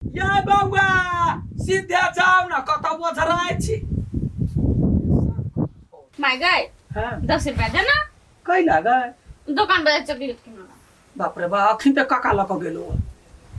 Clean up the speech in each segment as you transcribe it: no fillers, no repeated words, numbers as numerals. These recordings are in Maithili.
ये बौआ सीधे जाउ ने कतऽ ओझराइ छी। माय गए। हाँ। 10 रुपया देना। कैला गए? दोकान पर चॉकलेट किनो। बाप रे बा, अखन तऽ काका लऽ कऽ गेलो।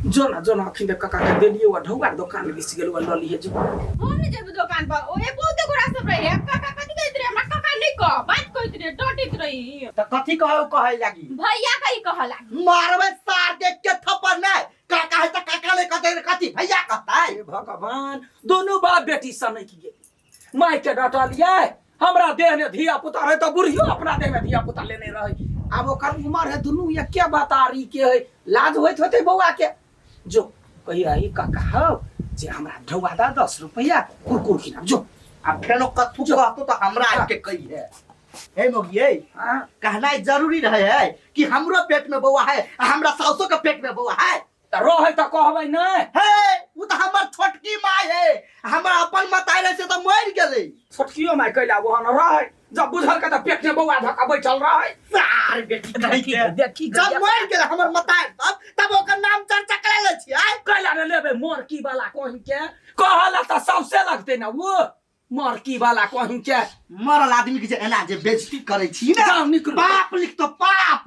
जो ना, जो ना, अखन तऽ काका के देलियै, ओ ढौआ के दोकान घुसि गेलो, लऽ लिहे जो। हम नहीं जेबे दोकान पर, ओए बहुते गोरा सब रहे। काका कथी कहैत रहे हमरा? काका नहीं कह बात कहैत रहे, डांटैत रही। तऽ कथी कहै कहै लागी? भैया कही कह लागी। मारबै सार देख के थप्पड़। नहि काका है तऽ काका नहि कहतै तऽ कथी भैया कहतै? हे भगवान, दोनों बाप बेटी सनकि गेली। माय के डटलियै, हमरा देह ने धिया पुता रहे तऽ बुढ़ियो अपना देह में धिया पुता लेने रहे। आब ओकर उमर है, दुनू एके बतारी के है, लाज होइत होते बौआ के। जो कहिया ई काका हौ जे हमरा ढौआ दा 10 रुपया, कुरकुर किनाब जो। आ फेनो कथू कहतो तऽ हमरा आबि के कही है। हे मोगिए। हाँ। कहनाइ जरूरी रहे है कि हमरो पेट में बौआ है आ हमरा सासो के पेट में बौआ है। तऽ रहै तऽ कहबै नहि? हे, उ तऽ हमर छोटकी माय है, हमर अपन मताई रहे से तऽ मरि गेलै। छोटकियो माय कैला ओहन रहै, जब बुझल के तऽ पेट में बौआ धक्का बैठल रहै। सार बेटी देखी के। देखी। जब मरि गेलै हमर मताई सब तब ओकर नाम चर्चा करा ले छियै। कैला ने लेबै मोरकी वाला कहीं के? कहला तऽ सौसे लगतै ने वो मरकी वाला कहीं के। मरल आदमी के जे एना जे बेइज्जती करै छी ने, जाउ निकलू। पाप लिखतो पाप।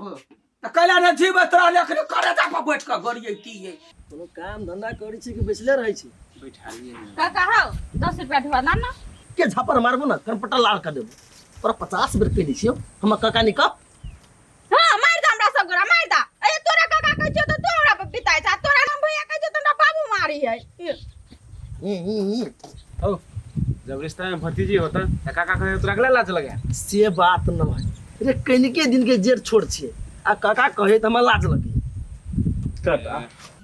तऽ कैला ने जीवैत रहलै, अखने करेजा पर बैठ कऽ गरियैतियै। कोनो काम धंधा करै छी कि बैसले रहै छी? काका हौ, 10 रुपया ढुआ दा ना। के झापर मारबो ना, कनपटा लाल कर देबो तोरा। 50 बेर कहि दै छियौ, हमर काका नहीं कह। हाँ, मार दा हमरा सब गोरा, मार दा। ए तोरा काका कहै छियौ तऽ तू हमरा पर पिताइ छ, तोरा हम भैया कहै छियौ तऽ हमरा बाबू मारी है। ओ जब रिश्ता में भतीजी होता तो काका कहे तोरा अगला लाज लगे। से बात न है रे, कनिके दिन के जेठ छोट छियै आ काका कहे तऽ हमरा लाज लगे।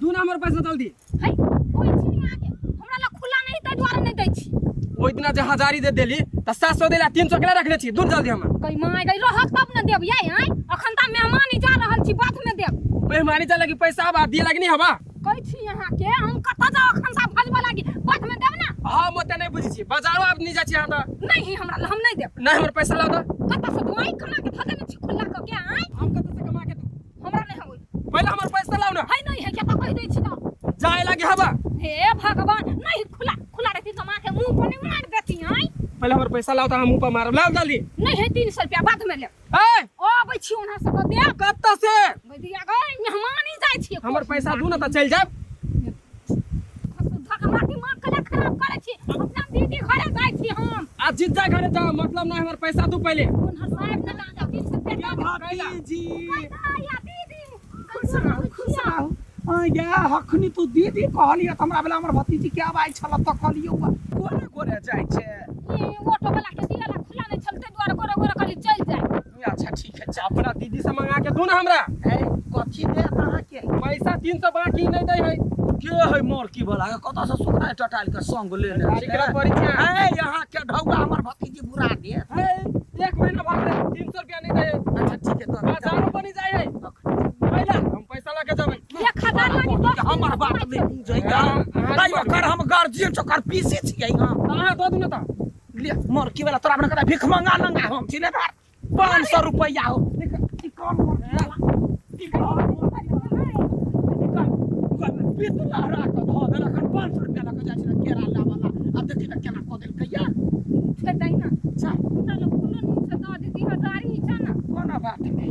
दू नंबर पैसा जल्दी। है कोई छी नहीं आके हमरा लग खुला नहीं, ताहि दुआरे नहीं दै छी। ओहि दिना जे हजारी दे देली तऽ 700 देला, 300 केला रखले छी? दूर जल्दी हमर। कई माय गई, रहत तब ने देब यै। आँय, अखन तऽ मेहमान ही जा रहल छी, बाद में देब। मेहमानी जा लगी पैसा आबा दिए लगी नहीं हवा। कहै छी अहाँके, हम कतऽ जाउ अखन सा भजबऽ लागी, बाद में देब ना। हम ओते नहीं बुझै छी, बाजारो आब नहीं जाइ छी अहाँ तऽ। नहीं, हमरा लग हम नहीं देब। नहीं, हमर पैसा लाओ तऽ। कतऽ से दू? आँय, कमा के धऽ देने छी खुला कऽ के? आँय? हम कतऽ से कमा के दू? हमरा नहीं होई। पहिले हमर पैसा लाओ ना। है नहीं है, क्या कहि दै छी तऽ। जाए लागी हवा। हे भगवान, नहीं खुला खुला रहती तऽ माँ के मुंह पर नहीं मार देती। आँय? पहिले हमर पैसा लाओ तऽ हम मुंह पर मारब। लाओ जल्दी। नहीं है, 300 रुपया बाद में लेब। ए। अबै छी ओना से तऽ देब। कतऽ से? भैया गई, मेहमान ही जाइ छी। हमर पैसा दू ना तऽ चलि जायब। धक हमरा दिमाग कला खराब करै छी। अपना दीदी घरे जाइ छी हम। आ जिज्जा घरे जाओ, मतलब नहीं, हमर पैसा दू पहिले। उन्हर साहब ने लागा 300 रुपया दऽ दे। भतीजी। या दीदी। खुश रहू, खुश रहू। या हखनी तू दीदी कहलियै तऽ हमरा भेल हमर भतीजी के आवाज छल, तऽ कहलियै गोरे गोरे जाइ छै। ई ऑटो वाला के दियाला खुला नहीं छल, ताहि दुआरे गोरे गोरे कहली चलि जाय। अच्छा ठीक है, चल। अपना दीदी से मंगा के दू ना हमरा। ए, कथी देत अहाँके? पैसा 300 बाकी नहीं दै है। के है मोरकी वाला? कतऽ से सुखा टटाल के संग लेने गाड़ी के पड़ी छै। ए, यहाँ के ढौआ हमर भतीजी बुरा देत। है, एक महीना भर दे, 300 रुपया नहीं दे। अच्छा ठीक है, तो बाजारो बनी जाए है। पहला हम पैसा लके जेबै। 1000 लागी दस। हमर बात नहि बुझै। हाँ, तै ओकर हम गार्जियन छी, ओकर पीसी छियै हम। अहाँ दऽ दू ने तऽ। ले मोरकी वाला, तोरा अपना कता भीख मंगा नंगा हम छी। ले धर, 500 रुपैआ हो। ई कौन मोरकी वाला? ई कौन मोरकी वाला? ई कौन? पीत लहरा कऽ धऽ देलक। 500 रुपैआ लऽ कऽ जाइ छै केरा लाबऽ ला, आब देखी तऽ केना कऽ देलकै या। छोड़ि दही ना। चल। हमरा लग कोनो नहीं से दऽ देती, हजारी छै ना। कोनो बात नहि।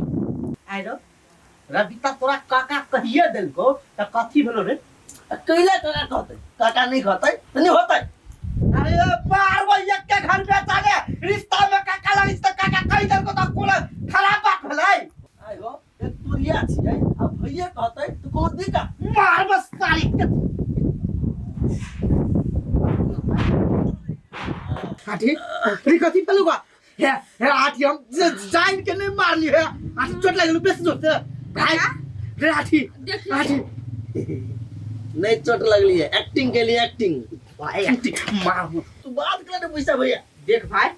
आइ रौ रविता, तोरा काका कहिए देलको तऽ कथी भेलो रे? कैला काका कहतै? काका नहीं कहतै तऽ नहीं होतै। अरे मारबो एक्के घर में ताले, रिश्ता में काका लगी तऽ काका कहि देलको तऽ कोनो खराब बात भेलै? आइ हो, एक तुरिया छियै आ भैये कहतै तऽ कोनो दिक्कत? मारबो सारी के। आठी रे, कथी भेलौ बा? हे हे आठी, हम जान के नहीं मारली हे आठी, चोट लागल बेसी जोर से भाई रे आठी। देखियौ। आठी। नहीं चोट लगली है, एक्टिंग के लिए एक्टिंग। भाई एक्टिंग मारू। तू बात कर ने पैसा भैया। देख भाई,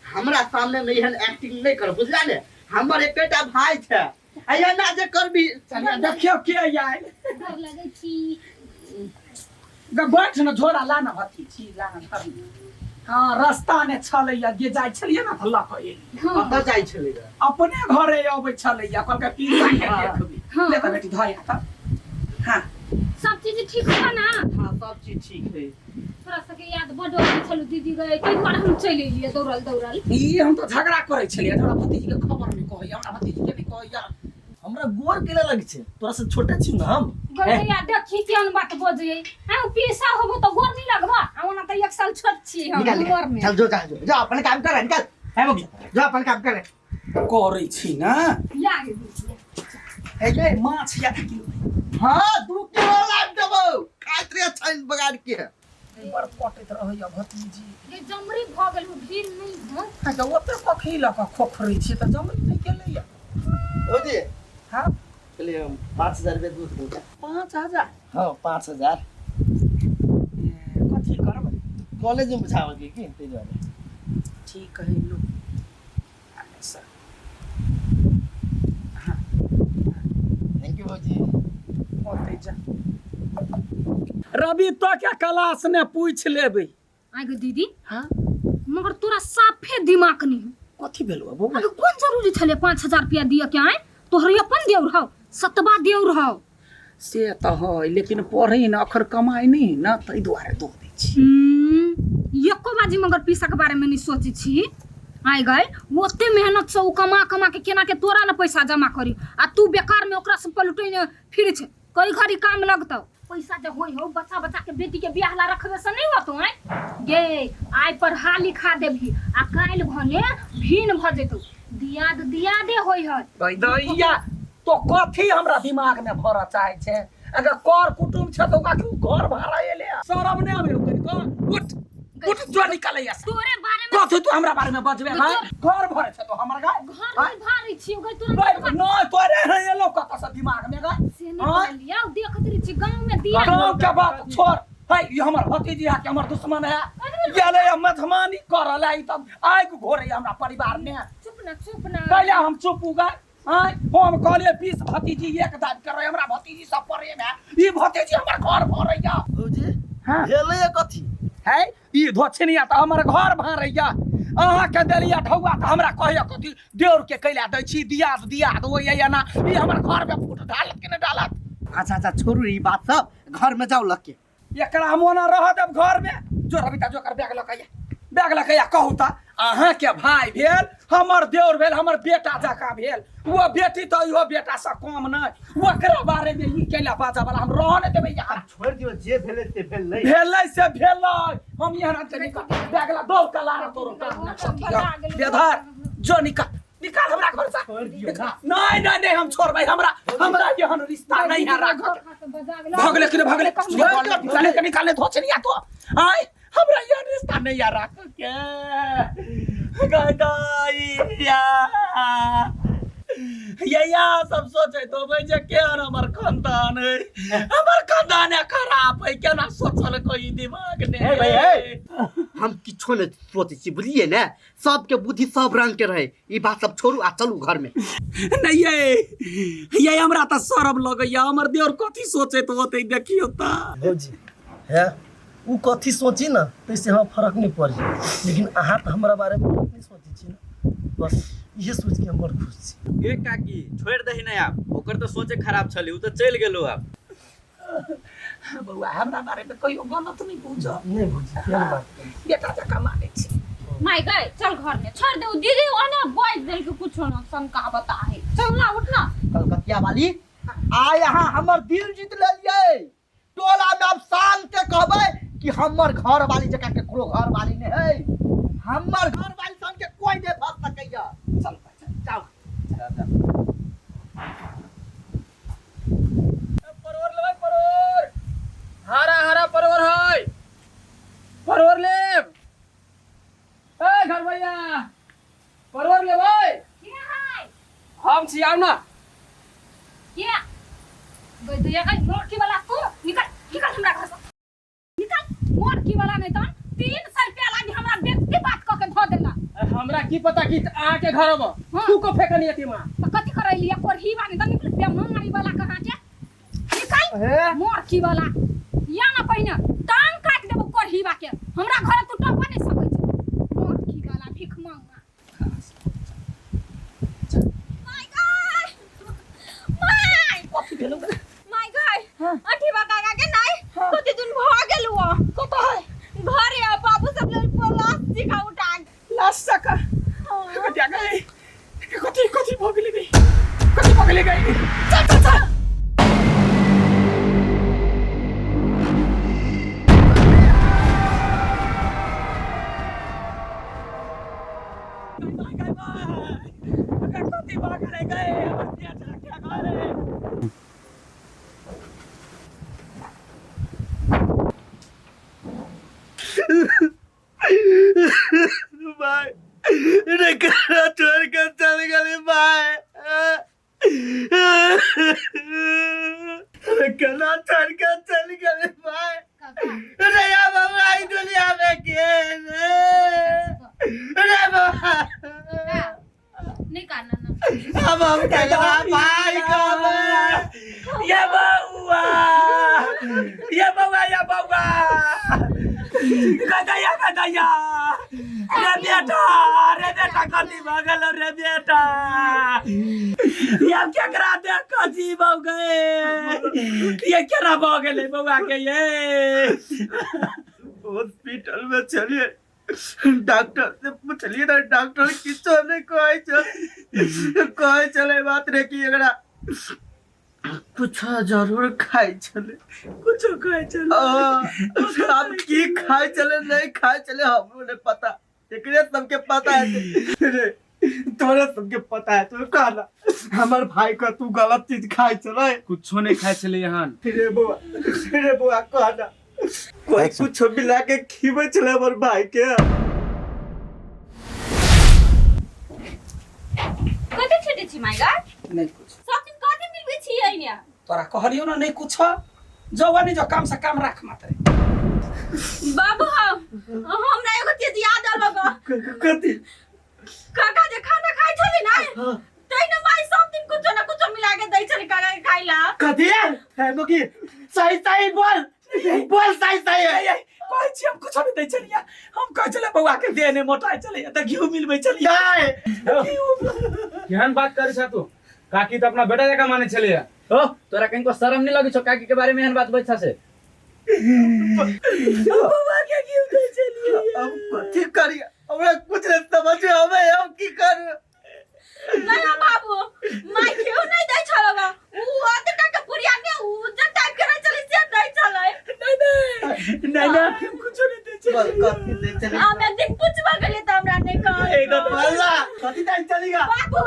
हमरा सामने में एहन एक्टिंग नहीं कर, बुझला ने? हमर एकेटा भाई छै, आ एना जे करबी। चलिए, देखियौ के आयल। डर लगै छी। बैठ न, झोरा ला न भतीजी, ला न धर। हाँ, रास्ता ने छलैया जे जाइ छलियै ने तऽ लऽ कऽ एली। कतऽ जाइ छलै रे? अपने घरे अबै छलैया, कहलकै पीसा के देखबी। हाँ। ले तऽ बेटी, धोया तऽ। हाँ। सब सब चीज ठीक हो ना? हाँ, सब चीज ठीक है। तोरा सबके याद बड अबै छलौ दीदी गए, ताहि दुआरे हम चलि एलियै दौड़ल दौड़ल। ई हम तऽ झगड़ा करै छलियै, हमरा भतीजी के खबर नहि कहैया, हमरा भतीजी के नहि कहैया। हमरा गोर केला लग छै? तोरा से छोटे छी ना हम। गैया देखी केहन बात बजै। हाँ, पैसा होबो तऽ गोर नहीं लगबा, आ ओना तऽ एक साल छोट छी हम निकाल उमर में। चल, जो जा, जो जो अपन काम कर, निकाल है मुखिया, जो अपन काम कर। करै छी ना। या गे दीदी। हे गे, माछ या किलो? हाँ, 2 किलो लाग देबो, खाइत रहे छाइन बगाड़ के। बड़ कटैत रहैया भतीजी। ये जमरी भऽ गेल, ढील नहीं हो। हाँ, तऽ ओते कखी लऽ कऽ खोखरै छियै तऽ जमरी नहि गेलैया। भौजी। हाँ। चलिए, हम 5,000 रुपया दूध दूंगा। 5,000? हाँ, 5,000। कथी करबै? कॉलेज में बुझावे के की ताहि दुआरे। ठीक है, लो। सर। Thank you भौजी। ओतै जा रवि, तो क्या क्लास ने पूछ लेबै। आइ गे दीदी। हाँ। मगर तोरा साफे दिमाग नहीं हो। कथी भेलौ बौआ? अरे, कोन जरूरी छलै 5,000 रुपया दिअ के? आय तोहर अपन देव रहो, सतबा देव रहो। से तऽ है, लेकिन पढ़ै ने अखर कमाइ नहि ने, ताहि दुआरे दऽ दै छी। एको बाजी मगर पैसा के बारे में नहीं सोचै छी। आइ गए, ओते मेहनत से ओ कमा कमा के केना के तोरा ने पैसा जमा करी, आ तू बेकार में ओकरा से पलटै ने फिर छै। कई घड़ी काम लगतौ पैसा जे होई हो, बच्चा बच्चा के बेटी के बियाह ला रखबे से नहीं होतो। आय गे, आइ पढ़ा लिखा देबही आ काल्हि भने भीन भ जेतौ। दियाद दियादे होई है। दैया, तो कथी हमरा दिमाग में भरऽ चाहै छै? अगर कर कुटुम छै तऽ ओकरा क्यों घर भाड़ा एले? शरम नहि आबै कनिको? उठ उठ, जो निकलैया। तोरे बारे में। कथी तू हमरा बारे में बजबे? भाई, घर भरे छै तो हमर गाय? घर नहीं भारी छी गई तोरा। नहीं, तोरे है एलो कतऽ से दिमाग में गाय? से नहीं कहलियै, देखत रही छी गांव में दिया। गाँव के बात छोड़ है, ई हमर भतीजी है कि हमर दुश्मन है? गेलै मधमानी करल है, ई तब आगि घोरे हमरा परिवार में। चुप ना, चुप ना। पहले हम चुप उगा आँय, हम कहलियै 20 भतीजी एक दाब करे, हमरा भतीजी सब प्रेम है, ई भतीजी हमर घर भरैया। भौजी। हाँ। भेलै कथी? है, ई धोछनिया तऽ हमर घर भरैया। अहाँके देलिया ढौआ तऽ हमरा कहैया कथी देउर के कैला दै छी, दियाद दियाद होइया एना। ई हमर घर में फूट डालत कि नहि डालत? अच्छा अच्छा, छोड़ू ई बात सब, घर में जाओ लग के। एकरा मोना रह देब घर में? जो रविता, जो कर बैग लऽ के, बैग लऽ के। कहू तऽ, अहाँके भाय भेल, हमर देउर भेल, हमर बेटा जकाँ भेल। वो बेटी तऽ इहो बेटा से कम नहि, ओकरा बारे में ई कैला बाजा वाला? हम रह नहि देबै यहाँ। छोड़ दियो, जे भेलै से भेलै। भेलै से भेलै, हम यहाँ से निकल, बैग ला दौड़ के ला तोरो। बेधार, जो निकल, निकाल हमरा घर से। छोड़ दियो ना। नहीं नहीं नहीं, हम छोड़बै? हमरा हमरा एहन रिश्ता नहीं है राखत। भगले कि भगले? निकाले के निकाले धोचनिया तो। आय, हमरा एहन रिश्ता नहीं है राख के। गदाइया या सब सोचे तो भाई जे केहन हमर खानदान है, हमर खानदान खराब है, केना सोचल कोई दिमाग ने। हे भाई, हे। हम किछो नहीं सोचै छी, बुझलियै ने? सबके बुद्धि सब रंग के रहे। ई बात सब छोड़ू आ चलू घर में। नहीं, ये हमरा तऽ शरम लगैया, हमर देवर कथी सोचैत होतै, देखियौ तऽ। भौजी, है उ कथी सोची ना तैसे हमरा फर्क नहीं पड़ी, लेकिन अहाँ तऽ हमरा बारे में गलत नहीं सोचै छी ना, बस इहे सोच के हम बड़ खुश छी। गे काकी, छोड़ि दही ने आब, ओकर तऽ सोचे खराब छलै, ओ तऽ चलि गेलो आब। बौआ, हमरा बारे में कहियो गलत नहीं बुझ। नहीं भौजी, केहन बात करै छी? बेटा जकाँ मानै छी। माय गए, चल घर में, छोड़ दे। दीदी ओने बोल देल के कुछ ना शंका बता है। चल ना, उठ ना। कलकतिया वाली, आ यहाँ हमर दिल जीत लेलियै। टोला में अब शान के कहबै कि हमर घर वाली जकाँ केकरो घर वाली नहीं है, हमर घर वाली सन के कोई नहीं भर सकैया। चल चल। जाओ। परोर लेबै? परोर, हरा हरा परोर है, परोर लेब? ए घर भैया, परोर लेबै? के है? हम छी, आउ ना। के गई तो ये गई मोरकी वाला, तू निकल, निकल हमरा घर से निकल। मोरकी वाला नहीं तन 300 रुपया लागी हमरा बेइज्जती बात क के धो देला। हमरा की पता कि अहाँके घर अब हाँ। तू को फेकनी अथी माँ। तो कथी करैली कोरही वाली त निकल, बेमारी वाला कहाँ के, निकल। हे। मोरकी वाला या ना पहिने टांग काट देबो कोरहीवा के, हमरा घर तू टपा नहीं सकै छै, मोरकी वाला भीख मांगा। My God, my. कथी भेलौ? My God, अठीबा काका के ना। गदैया गदैया रे बेटा रे बेटा कथी भऽ गेल रे बेटा ये अब केकरा देख कऽ जीवौ गए ये केना भऽ गेलै बौआ के ये हॉस्पिटल में चलिए डॉक्टर से पूछलिए ना डॉक्टर किछो नहीं कहै छल कहै छलै बात रे कि एकरा कुछ जरूर खाइ छलै कुछो खाइ छलै आब की खाइ छलै नहीं खाइ छलै हमरो नहीं पता एकरे सबके पता है रे तोरे सबके पता है तू कहना हमर भाई का तू गलत चीज खाइ छलै कुछो नहीं खाइ छलै यहाँ रे बौआ रे बौआ कहना कोई कुछो मिला के खीबै छलै हमर भाई के कथी छेटे छी माय गा नहीं कुछ सब दिन कथी मिलबै छी एने तोरा कहलियो ना नहीं कुछ जो नहीं जो काम से काम राख मात्र बाबू हमरा एगो चीज याद आलो ग कथी काका जे खाना खाइ छली ना तै ने माई सब दिन कुछो ना कुछो मिला के दै छली काका के खाइ ला कथी है मुकी सही सही बोल बोल सही सही है कहै छी हम कुछो नहि दै छलियै हम कहै छलियै बौआ के देह नहि मोटाइ छलैया तऽ घिउ मिलबै छलियै केहन बात करै छह तू काकी तऽ अपना बेटा जकाँ मानै छलैया ओ तोरा कहीं शरम नहीं लगी छौ काकी के बारे में एहन बात बजै से बौआ के घिउ दै छलियै अब कथी करिए हमरा कुछ नहीं समझ में आवे हम की करू नहीं हो बाबू माई क्यों नहीं दै छलो ग उ अतटा के पुरिया ने उ जे टाइप के रहै छलै से दै छलै नहीं नहीं नहीं नहीं हम कुछो नहीं दै बोल छलियै कथी दै छलै हम एक दिन पूछबा गेलियै तऽ हमरा नहीं कहल एकदम बोला कथी दै चलेगा बाबू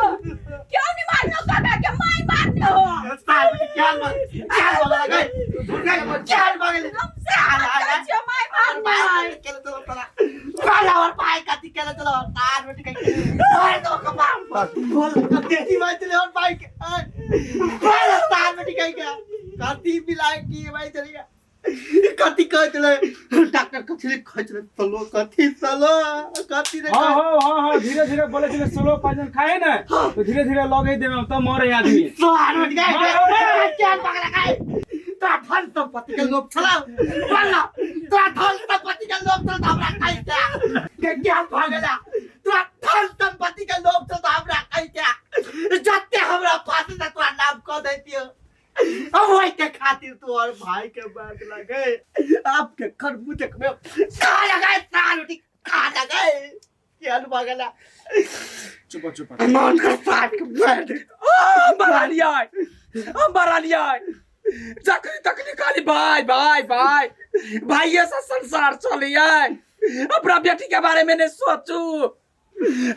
क्यों नहीं मारनो काका के माई मारने हो साहब क्या मार क्या बोला गए क्या मांगले हम से कहै छियो माई मारने है कथी कहै छलै डॉक्टर कथी कहै छलै सलो कथी सलो कथी रे हाँ हाँ हाँ हाँ धीरे धीरे बोले छलै स्लो पॉइजन खाए ना तो धीरे धीरे लगे देमे तब मरे आदमी सोहार उठ गए क्या पकड़ा गए तोरा धन संपत्ति के लोभ छला बोल तोरा धन संपत्ति के लोभ छला हमरा खाइ के के ज्ञान भऽ गेला तोरा धन संपत्ति के लोभ छला हमरा खाइ के जते हमरा पास से तोरा नाम कह दैतियो अब वही के खातिर तू और भाई के बात लगे आपके खरबूज में कहाँ लगाए साल उठी कहाँ लगाए ज्ञान भऽ गेला चुप चुप मन कर साथ के बैठ हम बड़ा लिया हम बड़ा लिया जखनी तखनी खाली भाई भाई भाई भाई ऐसा संसार चलिए अपना बेटी के बारे में नहीं सोचू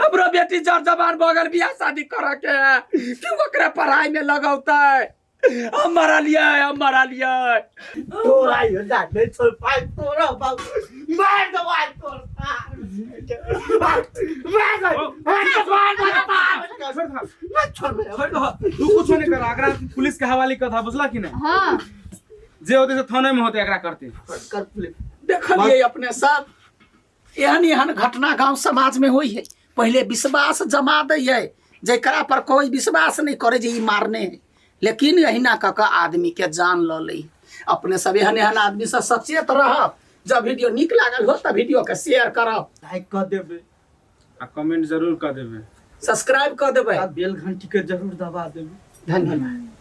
अपना बेटी जर जवान बगल बियाह शादी करे के है क्यों ओकरा पढ़ाई में लगौतै हम मरा लिया हम मरा लिया तोरा यो जाने छोड़ पाए तोरा बाप मार दो मार तोर मार मार मार मार छोड़ था मार छोड़ छोड़ दो तू कुछ नहीं कर अगरा पुलिस के हवाले कर था बुझला कि नहीं हाँ जे होते से थाने में होते एकरा करते कर पुलिस देखलिए अपने सब एहन एहन घटना गांव समाज में होइ है पहले विश्वास जमा दै है जकरा पर कोई विश्वास नहीं करे जे ई मारने है लेकिन अहिना कऽ कऽ आदमी के जान लऽ लै अपने सब एहन एहन आदमी से सचेत रहब जब वीडियो नीक लागल हो तऽ वीडियो के शेयर करब लाइक कर देबे आ कमेंट जरूर कर देबे सब्सक्राइब कऽ देबै आ बेल घंटी के जरूर दबा देबे धन्यवाद।